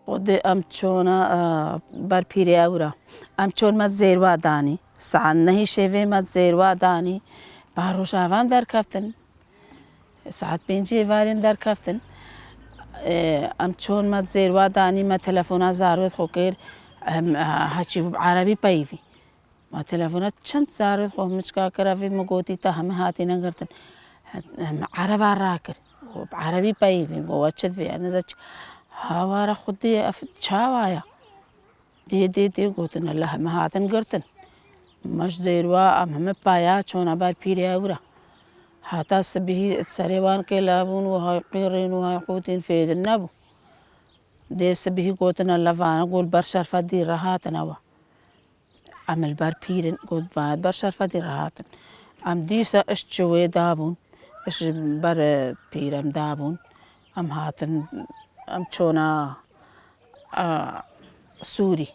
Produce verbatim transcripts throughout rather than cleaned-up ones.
Xwedê em çona, e, ber pîrê ew re. Em çon me zêrwa danî. Saet nehî şevê me zêrwa danî. Ba rojavan derkeftin. Saet pêncî êvarên derkeftin. E, em çon me zêrwa danî, me telefona zarokê xwe kir. Em, e, heçî bi erebî peyivî. Ma telefona çend zarê xwe miçka kira vê min gotî te heme hatîne girtin. Heme ereba rakir. Û bi erebî peyivî, go we çi divê, ez niza çi. Hawara Xwedê ev çawa ya? Dê, dê, dê gotin, Allah heme hatin girtin. Me ji zêrwa em heme paya çona ber pîrê ew re. Hata sibihî serê wan kêla bûn û hay qîrên û hay qûtên fêdin nebû. Dê sibihî gotin, Allah vana gol ber şerfa dî re hatine we. Em li ber pîr in, got, va ber şerfetî re hatin. Em dîsa iş çi wê dabûn, iş ji ber, e, pîr em dabûn. Em hatin, em çona, a, Sûrî.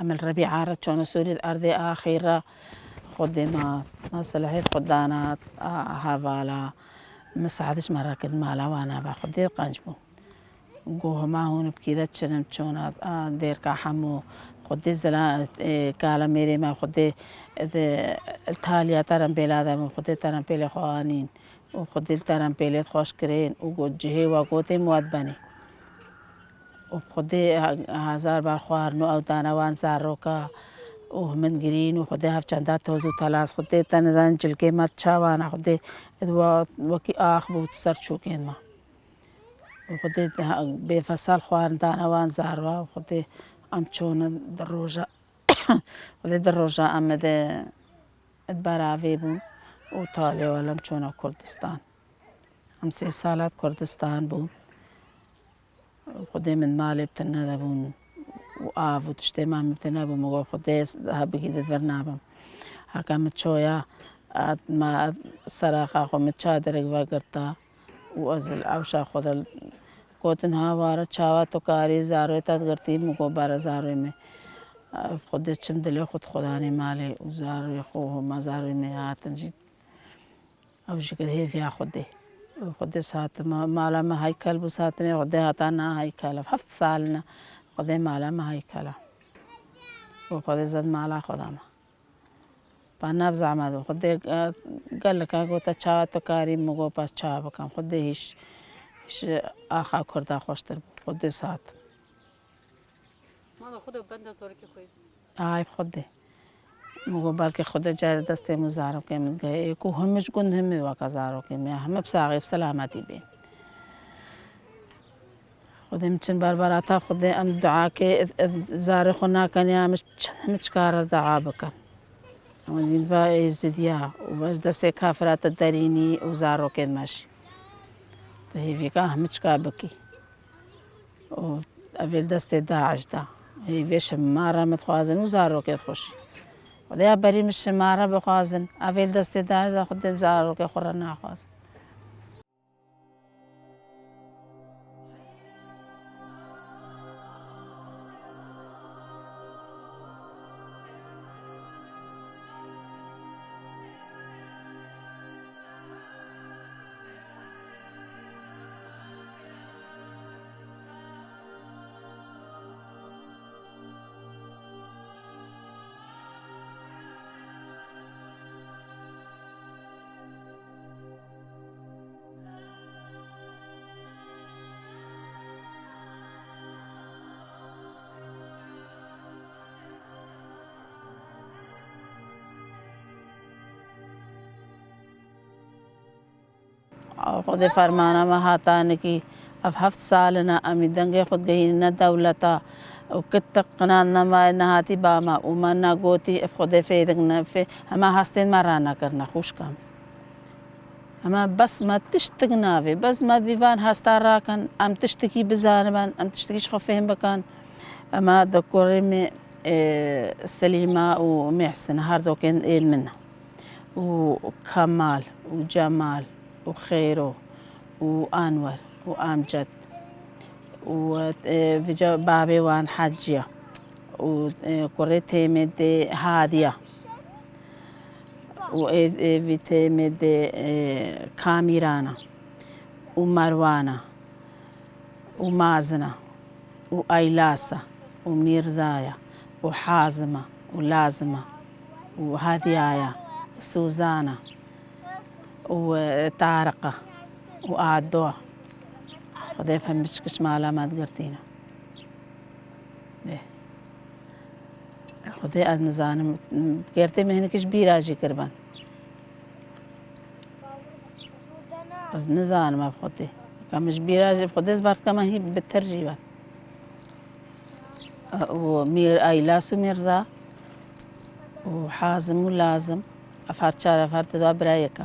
Em li Rebîa re çona Sûrî, erdê axîr re Xwedê ma, ma selehê xwe dana, a, hevala. Min saet ji me re kir mala wana ve Xwedê qenc bûn. Go hema hûn bi kî de çinim çona, a, dêrka hemû Xwedê zila, e, kala mêrê me Xwedê, e, de, taliya terempêla de bûn, Xwedê terempêlê xwe anîn û Xwedê terempêlê xweş kirin û got cihê we gotê min we dibenê. Û Xwedê he-, hezar bar xwarin û ew dane wan zaroka û min girîn û Xwedê hev çenda toz û telas Xwedê te nizanin cilkê me çawana Xwedê we-, wekî ax bû ser çûkên me. Xwedê bêfesal xwarindana wan zarwa û Xwedê em çûne di roja, Xwedê di roja em di, di beravê bûn û talê welem çûne Kurdistan. Em sê sala di Kurdistan bûn. Xwedê min malê bi tune de bûn û av û tiştê me min tune bû. Min got, Xwedê hebikî di vir nabim. Heke min çoya, me seraxa xwe min çadirek vegirta. Û ez li ewşa xwe de gotin, ha ware çawa tu karî zarê te digirtî? Min got, bare zarê min. Xwedê çim dilê xwe dixwedanê malê û zarê xwe hema zarê min hatin jî. Ew jî kir hêviya Xwedê. Xwedê satim, mala me heykel bû, satimê Xwedê hata na heykel. Heft sal ne. Xwedê mala me heykel e. Û Xwedê zed mala xwe da me. Pa nav zehmet bû. Xwedê, e, gelek e, gote, çawa tu karî? Min got, pa çawa bikim? Xwedê hîş, hîş axa Kurda xweştir bû. Xwedê sat. Mala xwe de benda zarokê xwe. Ay Xwedê. Min got, belkî Xwedê carê destê min zarokê min gehê. Ê ku himiç gund himî weke zarokê min. Heme bi saxî, bi selametî bên. Xwedê min çin berberata Xwedê em duakê, zarê xwe nakenê, em çi, em çi kare dua bikin. Em dîn va Êzidiya û va ji destê kafira te derînî û zarokên me jî. Tu hêvîka hemiçka bikî. Û evê li destê DAIŞ da. Hêvê şima re min dixwazin û zarokê xwe jî. Xwedê ya berî min şima re bixwazin. Evê li destê DAIŞ da, Xwedê zarokê xwe re naxwazin. Xwedê fermana me hata nikî. Ev heft sal in e, em î dengê xwe digihînine dewleta û kit te qinand nemaye, nehatî ba me û me negotî, ev Xwedê fêdik ne, fê-, hema hestên me ranekirine, xwişka min. Hema bes me tiştik navê, bes me divî van hesta rakin, em tiştikî bizanibin, em tiştikî ji xwe fêm bikin. Ema di kurê me, e, Selîma û Mihsin, her dokên ên min e. û Kemal û Cemal û Xêro û Enwer û Amced û, e, vêca bavê wan Heciya û, e, kurê Têmê dê Hadiya û ê, ê vî Têmê dê, e, Kamîrana û Merwana û Mazina û Eylasa û Mîrzaya û Hazima û Lazima û Hadiyaya û Suzana û, e, Tariqa û Ado. Xwedê em biçkiş mala me digirtîne. Dê. Xwedê ez nizanim, gertê min hinek ji bîra jî kiribin. Ez nizanim ev xwedê. Ka min ji bîra jî xwedê ez bar dikeme hî bitir jî ben. Û Mîr Eylas û Mîrza û Hazim û Lazim. Ev her çar, ev her dida bira yek e.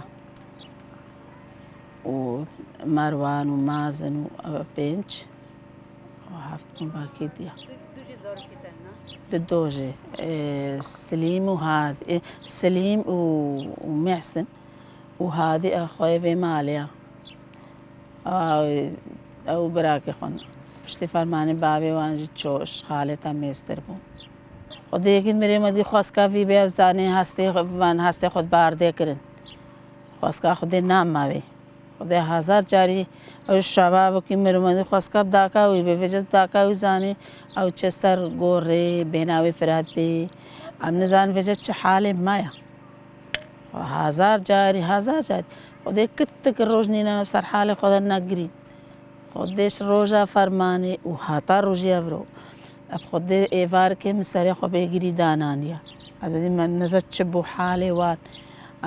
Û Merwan û Mazin û ev pênc. Û heft bûn bakî diya. Du, du jî zarokê te ne? Di do jî. E, Silîm û Had-, e, Silîm û, û Mihsin û Hadî ew xweyê vê malê ya. Ew, ew birakê xwe ne. Piştî fermanê bavê wan jî ço ji xalê te mêztir bû. Xwedê yekî mirê me dî xwestka vî bê ev zanê hestê xwe, van hestê xwe di bardê kirin. Xwestka Xwedê namawê. Xwedê hezar carî ew şaba bikî mirê me dî xwestka bi daka wî bê. Vêce daka wî zanê ew çê ser gorê, bêna wê Firat bê. Em nizanin vêce çi halê me ya. Hezar carî, hezar carî. Xwedê kitik roj nîne em ser halê xwe de negirîn. Xwedê ji roja fermanê û heta rojî evro. Ev Xwedê êvarkê min serê xwe bêgirî dananiye. Ez dî me niza çi bû halê wan.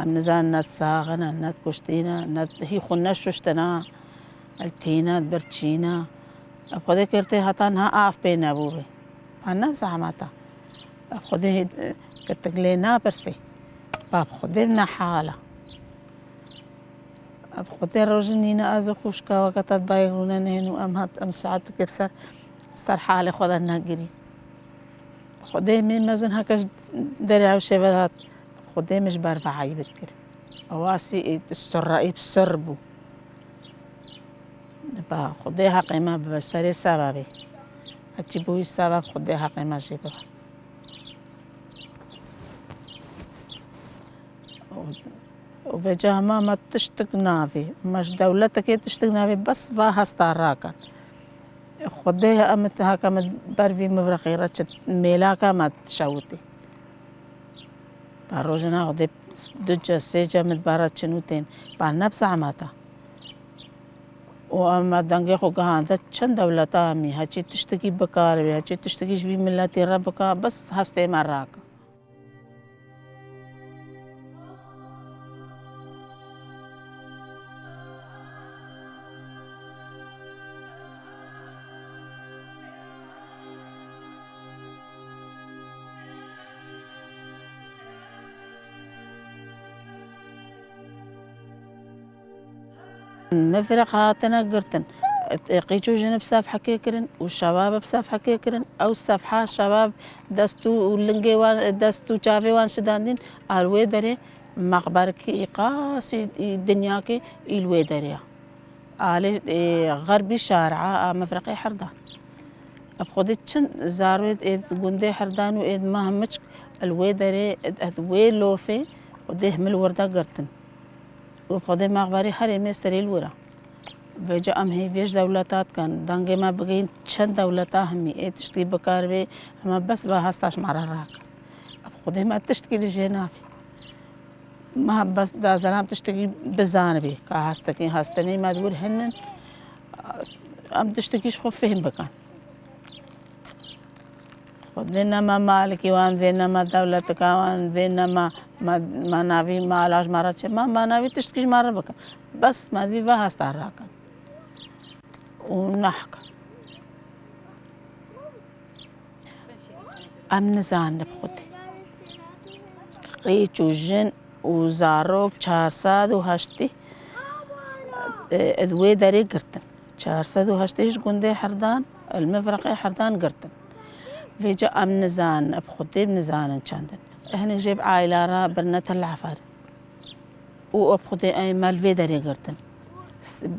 Em nizanin ne sax in, ne kuştî ne, ne hî xwe neşuştine. El tîne, birçîne. Ev Xwedê kirtê heta niha av pê nebûbê. Pa ne zehmet e. Ev Xwedê hê, kitik lê napirsê. Pa Xwedê ne hal e. Ev Xwedê rojin nîne ez û xwişka weke te bayek rûne nehên û em hat, em saet dike ser, ser halê xwe de negirî. Xwedê min mezin heke ji derê ew şêve hat. Xwedê min ji ber ve eyb dikir. Ew asî ê sirre, ê sir bû. Ba Xwedê heqê me bibe, serê sebebê. Heçî bûyî sebeb Xwedê heqê me jê bibe. Û, û vêca hema me tiştik navê, me ji dewletekê tiştik navê, bes va hesta rakin. Xwedê em heke me ber vî mivreqê re çi mêlaka me dişewitî. Ba rojina Xwedê du ce, sê ce min dibara çin û tên. Ba ne bi zehmet e. Û em me dengê xwe gihande çend dewleta hemî. Heçî tiştekî bikar bê, heçî tiştekî ji vî miletî re bika, bes hestê me rake. Mifreq hatine girtin. Qîç û jin bi sefhekê kirin û şebab bi sefhekê kirin. Ew sefha şebab dest û lingê wan, dest û çavê wan şidandin. Al wê derê mexberkî î qasî î dinyakê î li wê derê ya. Alê, ê, xerbî şari'a a mifreqê herdan. Ev Xwedê çend zarwê ê gundê herdan û ê mah miçk el wê derê, et wê lofê Xwedê himil wirda girtin. Û Xwedê mexberî herê mêsterê li wira. Vêca em hêviyê ji dewleta dikin, dengê me bigihîn çend dewleta himî, ê tiştî bikar bê, hema bes va hesta ji me re rak. Ev Xwedê me tiştkî di jê navê. Me bes da zelam tiştekî bizanibî, ka hestekî, hestenî me di wir hinin, em tiştekî ji xwe fêhm bikin. Xwedê nema malikî wan, vê nema dewletika wan, vê nema ma, ma navî mala ji me re çê, ma, ma navî tiştekî ji me re bikin. Bes me divî ve hesta rakin. Û nahkin. Em nizanin bi Xwedê. Qîç û jin û zarok çar sed û heştî, e, di wê derê girtin. Çar sed û heştî ji gundê herdan, li mifreqê herdan girtin. Vêca em nizanin, bi Xwedê nizanin çend in. Hinek jê bi aîla re birine til efer. Û ev Xwedê em me li vê derê girtin.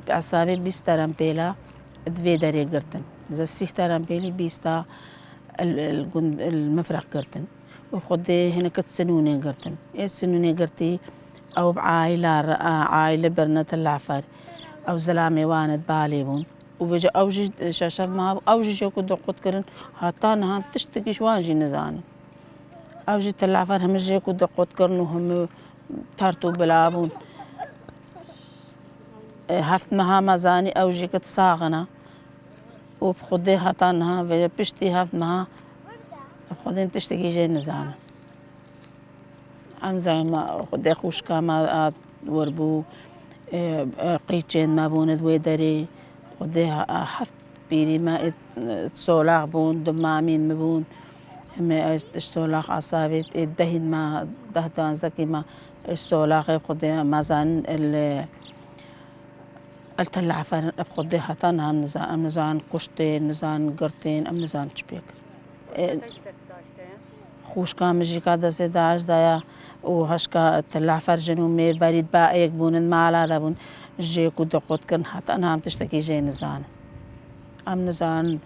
Esabê bîst terempêla di vê derê girtin. Ze sîh terempêlî bîsta li, li gund, li mifreq girtin. Û Xwedê hinek di sinûnê girtin. Ê sinûnê girtî, ew bi aîla re, a, aîle birine til efer. Ew zilamê wan di balê bûn. Û vêca ew jî şeş heft meha bû, ew jî jê ku diqut kirin, heta niha tiştekî ji wan jî nizanin. Ew jî Til Efer hemî jê ku diqut kirin û hemî tert û bila bûn. E, heft meha me zanî ew jî ket saxina. Û bi Xwedê heta niha vêca piştî heft meha bi Xwedê em tiştekî jê nizanin. Em zema Xwedê xwişka me a wir bû, e, e, qîçên me bûne di wê derê. Xwedê ha-, heft pîrî me ê, e, solax bûn, du mamîn min bûn. Hemê ez ji solax asabê ê dehîn me, deh duwanzekî me ji solaxê Xwedê me zanin li El Tel Efer, bi Xwedê heta niha em niza-, em nizanin kuştên, nizanin girtên, em nizanin çi pê kir. E, Te jî destê DAIŞ de ye? Xwişka min jî ka destê DAIŞ de ye û hişka Til Efer jin û mêr berî di ba êk bûn, di mala de bûn. Jê ku diqut kirin, heta niha em tiştekî jê nizanin. Em nizanin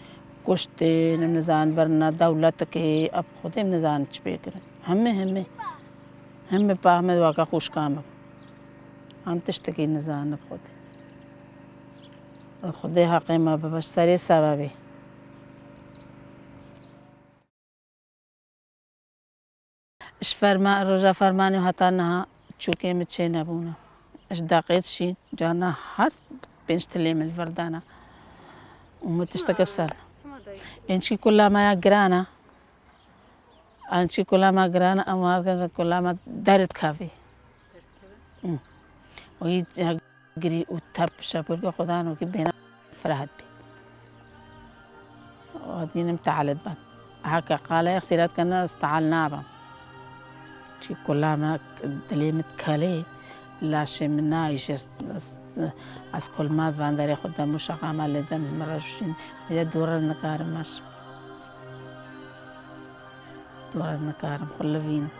kuştên, em nizanin birine dewletekê, bi Xwedê em nizanin çi pê kirin. Hemî, hemî. Hemî pa hemî weke xwişka min. Em tiştekî nizanin bi Xwedê. Xwedê heqê me bibe ji serê sebebê. Ji ferma-, roja fermanê heta niha çûkê min çênebûne. Ji deqê dişîn, carna her pênc tilê min li vir dana. Û min tişteke bi ser. Çima dayî? Ên çi kula me ya giran e. Em çi kula me giran e, em wakin ji kula me derdikevê. Derdikeve? Hı. Wî girî û tep şepûrke Xudan wekî bêne firahat bî. Wadînim tealet ben. Heke qale sîret kene ez teal nabem. Çi kula me dilê min dikelê, laşê min nayîşe, ez, ez, ez kulma van derê xwe demû şeqa me lê dem min re juşîn. Bêje dûre nikarim meşim. Dûre nikarim xwe livînim.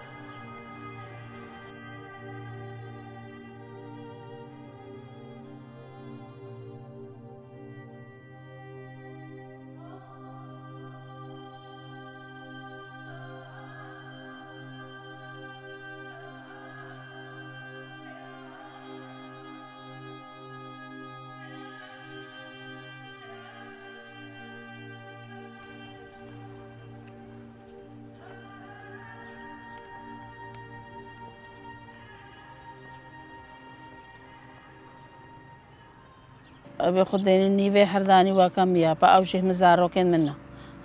Ev ê Xwedê nîvê herdanî weke min ya, pa ew jî himi zarokên min ne.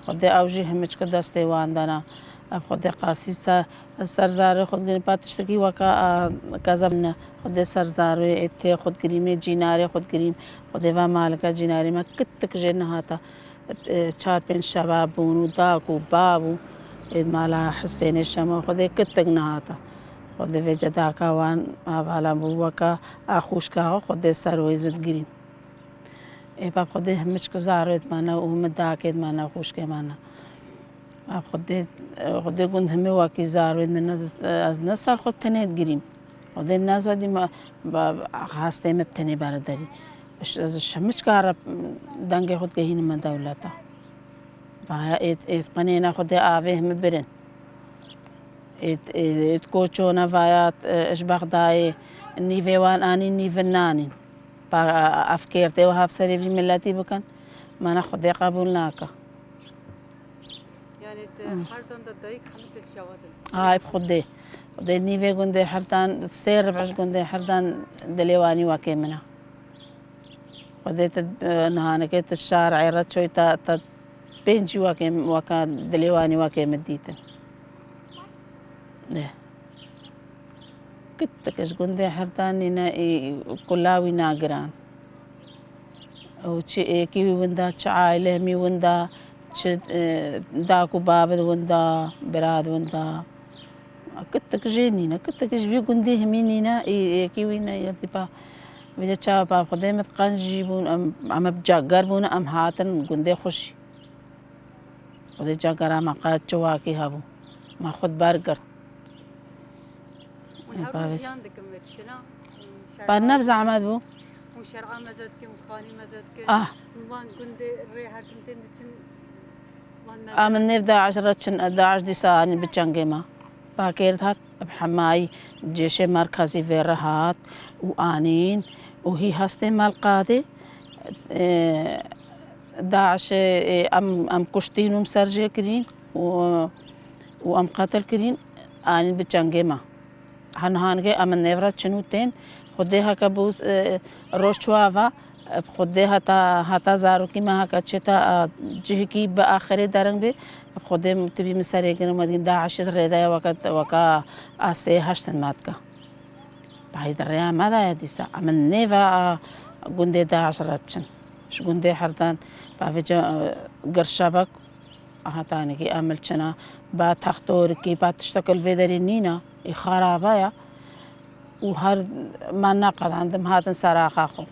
Xwedê ew jî himi çi destê wan dana. Ev Xwedê qasî ser, ser zarê xwe digirîm, pa tiştekî weke, a, keza min ne. Xwedê ser zarê ê tê xwe digirîm, ê cînarê xwe digirîm. Xwedê va malika cînarê me kitik jê nehata. E, çar pênc şeba bûn û dak û bav û ê mala Hisênê Şemo Xwedê kitik nehata. Xwedê vê cedaka wan hevalan bû weka a xwişka xwe Xwedê ser wê zid girî. Ê bab Xwedê himi çik zarêt me ne û himi dakêt me ne, xwişkê me ne. Bab Xwedê, Xwedê gund himi wekî zarêt me ne, ez ne ser xwe tenê digirîm. Xwedê nezwedî me, ba, hastê me bi tenê bere derî. Ş-, ez şimiçka re dengê xwe digehînim me dewleta. Vaya êt, êt qenêne Xwedê avê himi birin. Êt, êt, êt koçona vaya, e, ji Bexdayê nîvê wan anîn, nîvin nanîn. Pa, a, a, ev kêrtê wiha bi serê vî miletî bikin, mana Xwedê qebûl nake. Yani te Hı. Herdan da dayik hemî te şewedin. Ay bi Xwedê. Xwedê nîvê gundê Herdan, sê rib'ij gundê Herdan dilê wanî wekê min e. Xwedê te, e, nihanekê te şarê re çoy te, te pêncî wekê, weka dilê wanî wekê min dîtin. Ne. Kitik ji gundê Herdan nîne, ê, kula wî nagiran. Û çi êkî wî winda, çi aile hemî winda, çi, e, dak û babid winda, birad winda. Kitik jê nîne, kitik ji vî gundî hemî nîne, ê, êkî wî ne, ya tipa. Vêce çawa pa Xwedê me qenc jî bûn, em, em bi cager bûn, em hatin gundê xwe jî. Xwedê cagera me qet çiwakî hebû. Me xwe bergirt. Hûn Ê, her roj pavêz. Jiyan dikin ve tiştê na? Hûn Pa şer'a ne bi zehmet bû. Hûn şer'a meze dikin, hûn xanî meze dikin. Ah. Hûn van gundê rê her tim tên diçin, van meze A min nêv DAIŞ re çin, DAIŞ dîsa anî bi çengê me. Pakêr hat, bi hemayî cêşê merkezî vê re hat û anîn û hî hestê me li qadê, e, DAIŞ ê em, em kuştîn û em ser jê kirîn û, û em qetil kirîn, anîn bi çengê me. Haniha nigê em nêvra çin û tên, Xwedê heke bû, e, roj çû ava, e, Xwedê heta, heta zarokî me heke çêta, e, cihekî bi axirê dering bê, Xwedê tibî min serê girin me dîn DAIŞ rêdaya weke, weke asê heştin me dike. Bahî di rêya me de ye dîsa. Em nêva gundê DAIŞ re diçin. Ji gundê herdan bavêce, e, girşebek, heta nigî em li çina, ba textorikî, ba tiştek li vê derê nîne, î xarabe ye. Û her me neqedandim hatin seraxa xwe.